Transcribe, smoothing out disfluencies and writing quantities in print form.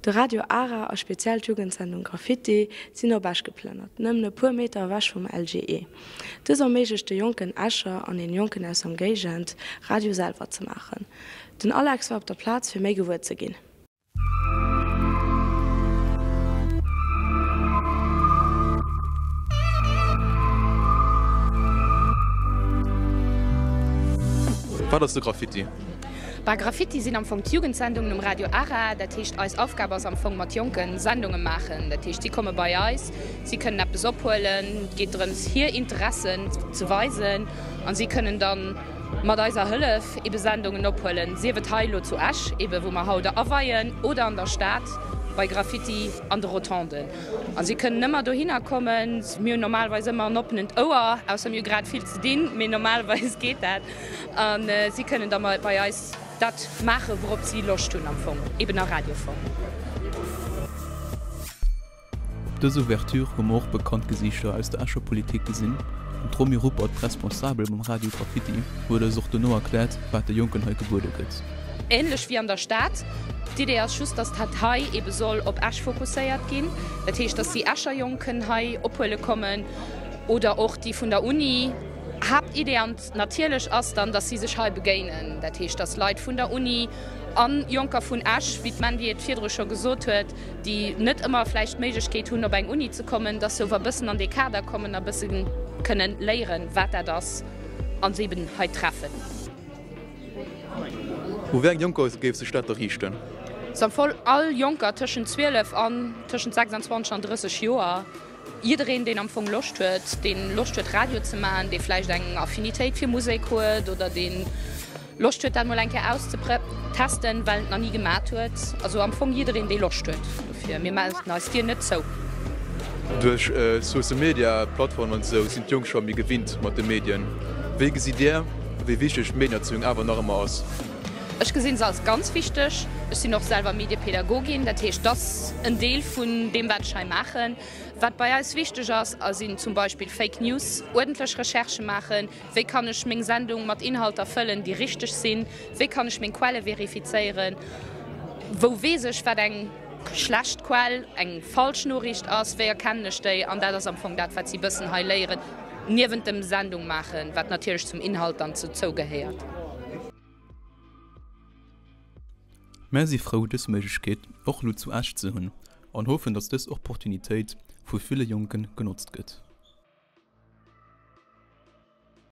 De Radio Ara a speziell d'Jugendsendung Graffiti sinn op Esch geplënnert, nëmmen e puer Meter ewech vum LGE. Dës erméiglecht de jonken Escher an den Jonken aus der Ëmgéigend, Radio selwer ze maachen. Den Alex war op der Plaz fir méi gewuer ze ginn. Wat ass de Graffiti? Bah, Graffiti sinn am Fong d'Jugendsendungen um Radio Ara. Dat heescht, eis Aufgab ass am Fong mat Jonken Sendunge maachen. Dat heescht, si komme bei eis, si kënnen eppes ophuelen, et geet drëms hir Interessen ze weisen an si kënnen dann mat eiser Hëllef ebe Sendungen ophuelen, sief et hei elo zu Esch, ebe wou mer haut aweien, oder an der Stad bei Graffiti an de Rotonden. A si kënnen ëmmer dohinner kommen. Mir hunn normalerweis ëmmer en oppenen Ouer, ausser mir hu grad vill ze dinn, mee normalerweis geet dat. A si kënnen da bei eis dat maachen, wourop si Loscht hunn am Fong, eben a Radioform. Op dës Ouverture hu mer och bekannt Gesiichter aus der Escher Politik gesinn an d'Romy Ruppert, d'Responsabel beim Radio Graffiti, huet eis och dono erkläert, wat de Jonken hei gebuede gëtt. Ähnlech wéi an der Stad. D'Idee ass just, dass dat hei ebe soll op Esch fokusséiert ginn. Dat heescht, dass déi Escher Jonk kënnen hei ophuele kommen oder och déi vun der Uni. Haaptidee an natierlech ass dann, dass si sech hei begéinen. Dat heescht, dass Leit vun der Uni a Jonker vun Esch, wéi d'Mandy et virdru scho gesot huet, déi net ëmmer vläicht d'Méiglechkeet hunn, op eng Uni ze kommen, dass se ower e bëssen an dee Kader kommen a bësse kënnen léieren, wat dat ass a se eben hei treffen. U wéi eng Jonker géif sech dat da riichten? Ass am Fong all Jonker tëschent 12 an tëschent 26 an 30 Joer. Jiddereen, deen am Fong Loscht huet, dee Loscht huet Radio ze maachen, dee vläicht eng Affinitéit fir Musek huet oder dee Loscht huet dat mol eng Kéier auszetesten, well en et nach ni gemat huet. Also am Fong jiddereen, dee Loscht huet dofir. Mir maachen eis Dier net zou. Duerch Social Media Plattformen an esou sinn d'Jonk scho méi gewinnt mat de Medien. Wéi gesitt Dir, wéi wichteg d'Medienerzéiung awer nach ëmmer ass? Ech gesinn se als ganz wichteg. Ech sinn och selwer Mediepädagogin, dat heescht, dat ass en Deel vun deem, wat ech hei maachen. Wat bei eis wichteg ass, sinn zum Beispill Fake News, uerdentlech Recherchë maachen, wéi kann ech meng Sendung mat Inhalter fëllen, déi richteg sinn, wéi kann ech meng Quelle verifizéieren, wou weess ech, wat eng schlecht Quell, eng falsch Noriicht ass, wéi erkennen ech déi. An dat ass am Fong dat, wat si bëssen hei léieren, niewent dem Sendung maachen, wat natierlech zum Inhalt dann dozou gehéiert. Mär si frou dës Méiglechkeet och elo zu Esch ze hunn an hoffen, dass dës Opportunitéit vu ville Jonken genotzt gëtt.